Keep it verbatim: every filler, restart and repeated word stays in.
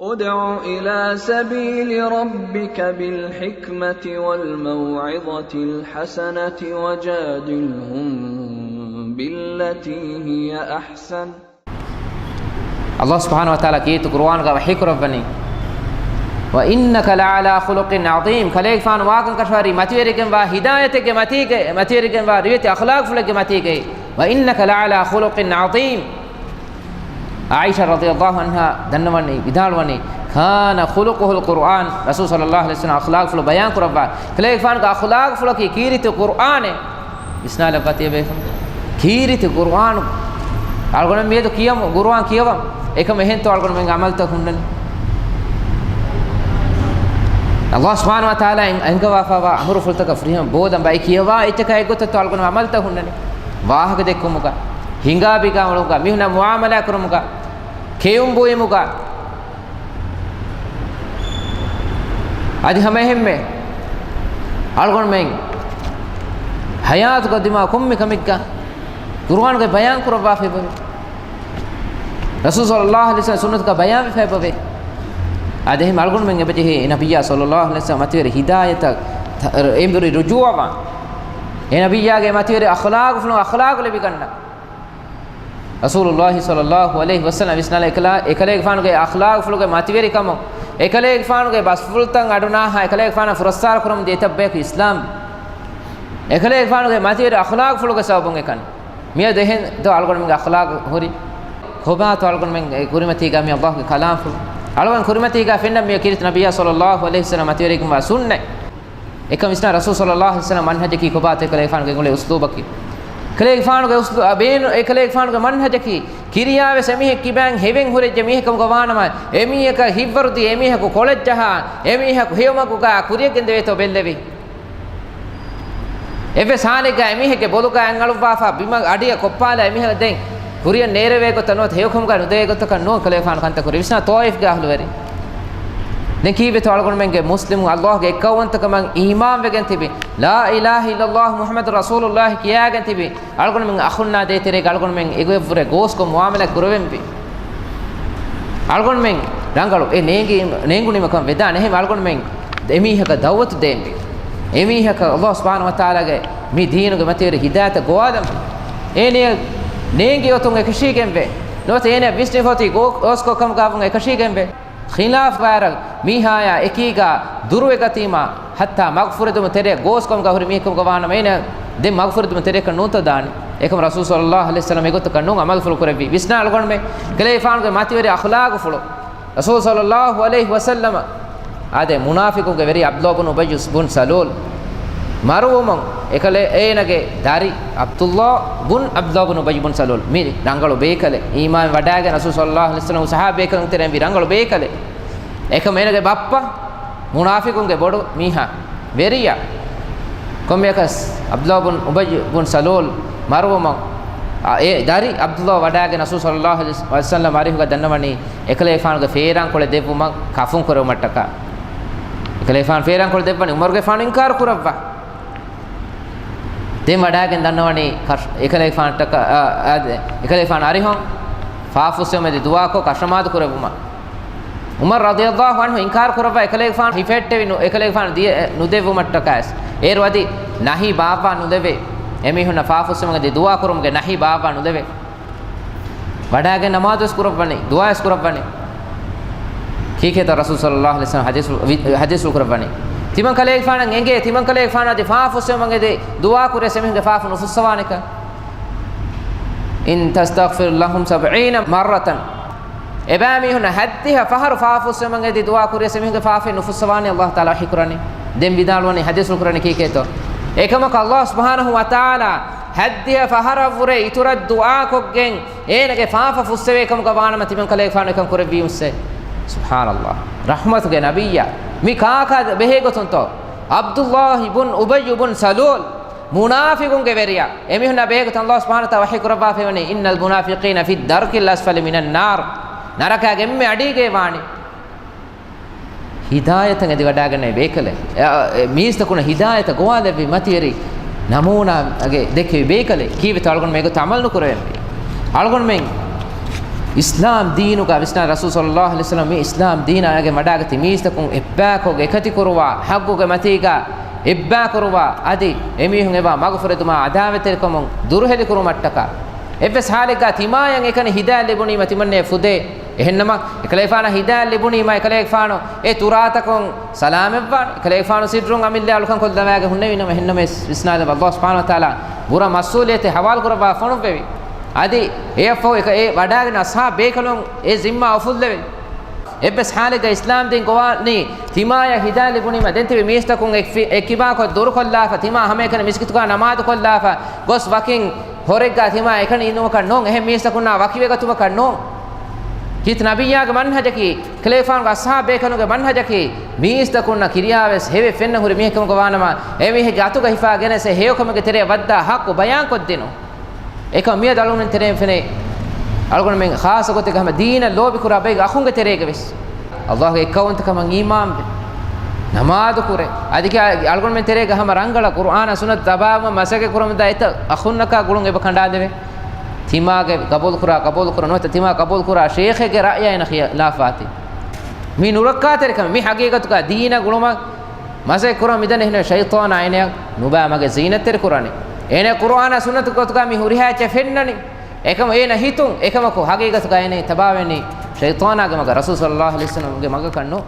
ادْعُ إِلَىٰ سَبِيلِ رَبِّكَ بِالْحِكْمَةِ وَالْمَوْعِظَةِ الْحَسَنَةِ وَجَادِلْهُم بِالَّتِي هِيَ أَحْسَنُ. އަﷲ ސުބްޙާނަހޫ ވަތަޢާލާ ކީރިތި ޤުރުއާނުގަ ވަޙީ ކުރައްވަނީ، وَإِنَّكَ لَعَلَىٰ خُلُقٍ عَظِيمٍ. ކަލޭގެފާނު ވާކަންކަށަވަރީ މަތިވެރިގެންވާ ހިދާޔަތެއްގެ މަތީގައި، މަތިވެރިގެންވާ ރިވެތި އަޚްލާޤުފުޅެއްގެ މަތީގައި. وَإِنَّكَ لَعَلَىٰ خُلُقٍ عَظِيمٍ. ޢާއިޝާ ރަޟިޔަﷲ ޢަންހާ ދަންނަވަނީ، ވިދާޅުވަނީ، كَانَ خُلُقُهُ الْقُرْآنُ. ރަސޫލު ޞައްލަﷲު ޢަލައިހި ވަސައްލަމަ އަޚްލާޤުފުޅު ބަޔާން ކުރައްވާ، ކަލޭގެފާނުގެ އަޚްލާޤުފުޅަކީ ކީރިތި ޤުރުއާނޭ. ވިސްނާލައްވާތީ ބޭފުޅުން. ކީރިތި ޤުރުއާނު. އަޅުގަނޑު މިއަދު ކިޔަމު، ޤުރުއާން ކިޔަވަމު. އެކަމަށް އެހެންތޯ އަޅުގަނޑުމެންގެ ޢަމަލުތައް ހުންނަނީ؟ އަﷲ ސުބްޙާނަހޫ ވަތަޢާލާ އެން-، އެންގަވާފައިވާ އަމުރުފުޅުތަކަށް ފުރިހަމަ ބޯލަނބައި ކިޔަވާ އެއްޗަކާ އެއްގޮތަށްތޯ އަޅުގަނޑު ޢަމަލުތައް ހުންނަނީ؟ ވާހަކަ ދެއްކުމުގަ، ހިނގާ ބިގާ އުޅުމުގަ، މީހުންނާ މުޢާމަލާ ކުރުމުގަ، ކެއުން ބުއިމުގަ، އަދި ހަމައެހެންމެ އަޅުގަނޑުމެން ޙަޔާތުގަ ދިމާ ކޮންމެ ކަމެއްގަ ޤުރުއާނުގައި ބަޔާން ކުރައްވާފައިބަވޭ. ރަސޫލު ޞައްލަﷲު ޢަލައިހި ވަސައްލަމަ ސުންނަތުގައި ބަޔާންވެފައިބަވޭ. އަދި އެހެން އަޅުގަނޑުމެން އެބަޖެހޭ އެ ނަބިއްޔާ ޞައްލަﷲު ޢަލައިހި ވަސައްލަމަ މަތިވެރި ހިދާޔަތަށް ތަ-، އެނބުރި ރުޖޫޢަވާން. އެ ނަބިއްޔާގެ މަތިވެރި އަޚްލާޤުފުޅު އަޚްލާޤު ލިބިގަންނަން. ރަސޫލުﷲ ޞައްލަﷲު ޢަލައިހި ވަސައްލަމަ ވިސްނާލާ އެކަލޭ-، އެކަލޭގެފާނުގެ އަޚްލާޤުފުޅުގެ މަތިވެރިކަމުން، އެކަލޭގެފާނުގެ ބަސްފުޅުތައް އަޑުނާހާ، އެކަލޭގެފާނަށް ފުރައްސާރަ ކުރަމުން ދިޔަ އެތައް ބަޔަކު އިސްލާމް. އެކަލޭގެފާނުގެ މަތިވެރި އަޚްލާޤުފުޅުގެ ސަބަބުން އެކަން. މިއަދު އެހެން ދޯ އަޅުގަނޑުމެންގެ އަޚްލާޤު ހުރީ؟ ކޮބާތޯ އަޅުގަނޑުމެން ކުރިމަތީގަ މި ﷲގެ ކަލާމްފުޅު؟ އަޅުގަނޑު ކުރިމަތީގަ ފެންނަ މި ކީރިތި ނަބިއްޔާ ޞައްލަﷲު ޢަލައިހި ވަސައްލަމަ މަތިވެރިގެންވާ ސުންނަތް. އެކަމް ވިސްނާ ރަސޫލު ޞައްލަﷲު ޢަލައިހި ވަސައްލަމަ މަންހަޖަކީ ކޮބާތޯ އެކަލޭގެފާނުގެ އުޅޭ އުސްލޫބަކީ. އެކަލޭގެފާނުގެ އުސްލޫ-، އަ، ބޭނު-، އެކަލޭގެފާނުގެ މަންހަޖަކީ ކިރިޔާވެސް އެމީހެއް ކިބައިން ހެވެން ހުރެއްޖެ މީހެއް ކަމުގަ ވާނަމަ، އެމީހަކަށް ހިތްވަރުދީ އެމީހަކު ކޮޅަށްޖަހާ، އެމީހަކު ހެޔޮމަގުގަ ކުރިޔަށް ގެންދެވޭތޯ ބެއްލެވި. އެއްވެސް ޙާލެއްގަ އެމީހެއްގެ ބޮލުގަ އަތް އަޅުއްވާފަ ބިމަށް އަޑިއަށް ކޮށްޕާލާ އެމީހަކަށް ދެން ކުރިޔަށް ނޭރެވޭ ގޮތަށް ނުވަތަ ހެޔޮކަމުގަ ނުދެވޭ ގޮތަކަށް ނޫން ކަލޭގެފާނު ކަންތައް ކުރީ. ވިސްނާ ޠާއިފްގެ އަހްލުވެރިން. ދެން ކީއްވެތޯ އަޅުގަނޑުމެންގެ މުސްލިމު ﷲގެ އެއްކައުވަންތަކަމަށް އީމާންވެގެން ތިބި، لا إله إلا الله محمد رسول الله ކިޔާގެން ތިބި، އަޅުގަނޑުމެން އަޚުންނާ ދޭތެރޭގަ އަޅުގަނޑުމެން އެގޮތްވުރެ ގޯސްކޮށް މުޢާމަލާތް ކުރެވެންވީ. އަޅުގަނޑުމެން ރަނގަޅު އެ ނޭނގި-، ނޭނގުނީމަކަން ވެދާނެ. އެހެން އަޅުގަނޑުމެން އެމީހަކަށް ދަޢުވަތު ދޭންވީ. އެމީހަކަށް ﷲ ސުބްޙާނަހޫ ވަތަޢާލާގެ މި ދީނުގެ މަތިވެރި ހިދާޔަތަށް ގޮވާލަންވީ. އޭނަޔަށް ނޭނގި އޮތުން އެކަށީގެންވޭ. ނުވަތަ އޭނަޔަށް ވިސްނިފޮތި ގޯ-، ގޯސްކޮށް ކަމުގަވުން އެކަށީގެންވޭ. ޚިލާފް ބާރަށް މީހާޔާ އެކީގާ ދުރުވެގަތީމާ، ޙައްތާ މަގުފުރެދުމު ތެރޭ ގޯސްކަމުގަ ހުރި މީހެއްކަމުގަ ވާނަމަ، އޭނަ ދެން މަގުފުރެދުމު ތެރެއަކަށް ނޫންތޯ ދާނީ؟ އެކަމަ ރަސޫލު ޞައްލަﷲު ޢަލައިހި ވަސައްލަމަ އެގޮތަކަށް ނޫން ޢަމަލުފުޅު ކުރެއްވީ. ވިސްނާ އަޅުގަނޑުމެން ކަލޭގެފާނުގެ މަތިވެރި އަޚްލާގުފުޅު. ރަސޫލު ޞައްލަﷲު ޢަލައިހި ވަސައްލަމަ އާދެ، މުނާފިޤުންގެ ވެރި ޢަބްދުﷲ ބުން އުބައްޔު ބުން ސަލޫލް މަރުވުމުން، އެކަލޭ އޭނަގެ ދަރި ޢަބްދުﷲ ބުން، ޢަބްދުﷲ ބުން އުބައްޔު ބުން ސަލޫލް މި ރަނގަޅު ބޭކަލެއް، އީމާން ވަޑާގެން ރަސޫލު ޞައްލަﷲު ޢަލައިހި ވަސައްލަމަ ޞަޙާބީ ބޭކަލުން ތެރެއިން ވި ރަނގަޅު ބޭކަލެއް. އެކަމަ އޭނަގެ ބައްޕަ މުނާފިޤުންގެ ބޮޑު މީހާ، ވެރިޔާ. ކޮންމެއަކަސް ޢަބްދުﷲ ބުން އުބައްޔު ބުން ސަލޫލް މަރުވުމުން، އާ، އެ ދަރި ޢަބްދުﷲ ވަޑާގެން ރަސޫލު ޞައްލަﷲު ޢަލައިހި ވަސައްލަމަ އަރިހުގަ ދަންނަވަނީ އެކަލޭގެފާނުގެ ފޭރާންކޮޅެއް ދެއްވުމަށް ކަފުން ކުރެވުމަށްޓަކާ. އެކަލޭގެފާނު ފޭރާންކޮޅެއް ދެއްވަނީ، ޢުމަރުގެފާނު އިންކާރު ކުރައްވާ. ދެން ވަޑާގެން ދަންނަވަނީ ކަށް-، އެކަލޭގެފާނަށްޓަކާ، އާ، އާ، އެކަލޭގެފާނު އަރިހުން ފާފުއްސެވުމެދި ދުޢާކޮށް ކަށަމާދު ކުރެއްވުމަށް. ޢުމަރު ރަޟިޔަﷲު ޢަންހު އިންކާރު ކުރައްވާ އެކަލޭގެފާނު ހިފެހެއްޓެވި ނު-، އެކަލޭގެފާނު ދިޔަ-، ނުދެއްވުމަށްޓަކާވެސް. އޭރު އަދި ނަހީ ބާއްވާ ނުލެވޭ. އެމީހުންނަށް ފާފުއްސެވުމެދި ދުޢާ ކުރުމުގެ ނަހީ ބާއްވާ ނުލެވޭ. ވަޑާގެން ނަމާދުވެސް ކުރައްވަނީ، ދުޢާވެސް ކުރައްވަނީ. ކީކޭތޯ ރަސޫލު ޞައްލަﷲު ޢަލައިހި ވަސައްލަމަ ޙަދީޘް، ވި-، ޙަދީޘްފުޅު ކުރައްވަނީ؟ ތިމަން ކަލޭގެފާނަށް އެނގޭ، ތިމަން ކަލޭގެފާނު އަދި ފާފުއްސެވުމަށް އެދި ދުޢާ ކުރިޔަސް އެމީހުންގެ ފާފަ ނުފުއްސަވާނެކަން. إن تستغفر لهم سبعين مرة. އެބައިމީހުންނަށް ހައްދިހަ ފަހަރު ފާފުއްސެވުމަށް އެދި ދުޢާ ކުރިޔަސް އެމީހުންގެ ފާފައެއް ނުފުއްސަވާނެ، ﷲ ތަޢާލާ ވަޙީ ކުރަނީ. ދެން ވިދާޅުވަނީ، ޙަދީޘްފުޅު ކުރަނީ ކީކޭތޯ؟ އެކަމަކު ﷲ ސުބްޙާނަހޫ ވަތަޢާލާ ހައްދިހަ ފަހަރަށްވުރެ އިތުރަށް ދުޢާކޮށްގެން، އޭނަގެ ފާފަ ފުއްސެވޭ ކަމުގަ ވާނަމަ ތިމަން ކަލޭގެފާނު އެކަން ކުރެއްވީމުއްސޭ. ސުބްޙާނަﷲ. ރަޙްމަތުގެ ނަބިއްޔާ. މި ކާކާ ބެހޭގޮތުންތޯ؟ ޢަބްދުﷲ ބުން އުބައްޔު ބުން ސަލޫލް، މުނާފިޤުންގެ ވެރިޔާ. އެމީހުންނާ ބެހޭގޮތުން ﷲ ސުބްޙާނަހޫ ވަތަޢާލާ ވަޙީ ކުރައްވާފައިވަނީ، إن المنافقين في الدرك الأسفل من النار. ނަރަކާގެ އެންމެ އަޑީގައި ވާނީ. ހިދާޔަތަށް އެދިވަޑާގަންނަވި ބޭކަލެއް. އެ، އެ، މީސްތަކުންނަށް ހިދާޔަތަށް ގޮވާލެއްވި މަތިވެރި ނަމޫނާގެ ދެއްކެވި ބޭކަލެއް. ކީއްވެތޯ އަޅުގަނޑުމެން އެގޮތަށް ޢަމަލު ނުކުރެވެންވީ؟ އަޅުގަނޑުމެން އިސްލާމް ދީނުގަ ވިސްނާ ރަސޫލު ޞައްލައްލާހު ޢަލައިހި ވަސައްލަމަ މި އިސްލާމް ދީނާ އައިގެން ވަޑާގަތީ މީސްތަކުން އެއްބަޔަކުގެ އެކަތިކުރުވާ، ޙައްޤުގެ މަތީގަ އެއްބަޔަކުރުވާ، އަދި އެމީހުން އެބަ މަގުފުރެދުމާ ޢަދާވަތްތެރިކަމުން ދުރުހެލިކުރުމަށްޓަކާ. އެއްވެސް ޙާލެއްގަ ތިމާޔަށް އެކަނި ހިދާޔަތް ލިބުނީމަ ތިމަންނެ ފުދޭ. އެހެންނަމަ، އެކަލޭގެފާނަށް ހިދާޔަތް ލިބުނީމަ އެކަލޭގެފާނު އެ ތުރާތަކުން ސަލާމަތްވާނެ. އެކަލޭގެފާނު ސިއްރުން އަމިއްލަ އަޅުކަން ކޮށްލަވާގެ ހުންނެވީނަމަ، އެހެންނަމަވެސް ވިސްނާލަމާ، ﷲ ސުބްޙާނަހޫ ވަތަޢާލާ ބުރަ މަސްއޫލިއްޔަތެއް ޙަވާލުކުރައްވާ ފޮނުއްވެވި. އަދި އެއަށްފަހު އެކަ އެ ވަޑާގެން އަޞްޙާބު ބޭކަލުން އެ ޒިންމާ އުފުއްލެވި. އެއްވެސް ޙާލެއްގަ އިސްލާމް ދީން ގޮވާނީ ތިމާޔަށް ހިދާޔަތް ލިބުނީމަ ދެން ތިބި މީސްތަކުން އެއްފި-، އެއްކިބާކޮށް ދުރުކޮށްލާފަ، ތިމާ ހަމައެކަނި މިސްކިތުގަ ނަމާދުކޮށްލާފަ ގޮސް ވަކިން ހޮރެއްގަ ތިމާ އެކަނި އިންނުމަކަށް ނޫން، އެހެން މީސްތަކުންނާ ވަކިވެގަތުމަކަށް ނޫން. ކީރިތި ނަބިއްޔާގެ މަންހަޖަކީ، ކަލޭފާނުގެ އަޞްޙާބޭކަލުންގެ މަންހަޖަކީ، މީސްތަކުންނަށް ކިރިޔާވެސް ހެވެއް ފެންނަ ހުރި މީހެއްކަމުގަ ވާނަމަ، އެމީހެއްގެ އަތުގަ ހިފާ ގެނެސް އެ ހެޔޮކަމުގެ ތެރެއަށް ވައްދާ ޙައްޤު ބަޔާންކޮށްދިނުން. އެކަމަކު މިއަދު އަޅުގަނޑުމެން ތެރެއިން ފެނޭ، އަޅުގަނޑުމެން ޚާއްޞަ ގޮތެއްގަ ހަމަ ދީނަށް ލޯބިކުރާ ބައެއްގެ އަޚުންގެ ތެރޭގަވެސް، ﷲ ގެ އެއްކައުވަންތަކަމަށް އީމާންވެ، ނަމާދުކުރޭ. އަދި ކިޔާ އަޅުގަނޑުމެން ތެރޭގަ ހަމަ ރަނގަޅަށް ޤުރުއާނާ ސުންނަތު ތަބާވުމަށް މަސައްކަތް ކުރަމުންދާ އެތައް އަޚުންނަކާ ގުޅުން އެބަ ކަނޑާލެވޭ. ތިމާގެ ޤަބޫލުކުރާ، ޤަބޫލުކުރާ ނުވަތަ ތިމާ ޤަބޫލުކުރާ ޝޭޚެއްގެ ރައުޔާ އޭނަ ޚިލާފާތީ. މި ނުރައްކާތެރިކަމެއް، މި ޙަޤީޤަތުގަ ދީނަށް ގުޅުމަށް މަސައްކަތް ކުރަން މިދަނީ އެހެން ޝައިޠާނާ އޭނަޔަށް ނުބައި މަގެއް ޒީނަތްތެރި ކުރާނެ. އޭނަ ޤުރުއާނާ ސުންނަތު ގޮތުގަ މި ހުރިހާ އެއްޗެއް ފެންނަނީ. އެކަމަކު އޭނަ ހިތުން، އެކަމަކު ޙަޤީޤަތުގަ އޭނަ ތަބާވެނީ ޝައިޠާނާގެ މަގަށް، ރަސޫލު ޞައްލައްލާހު ޢަލައިހި ވަސައްލަމްގެ މަގަކަށް ނޫން.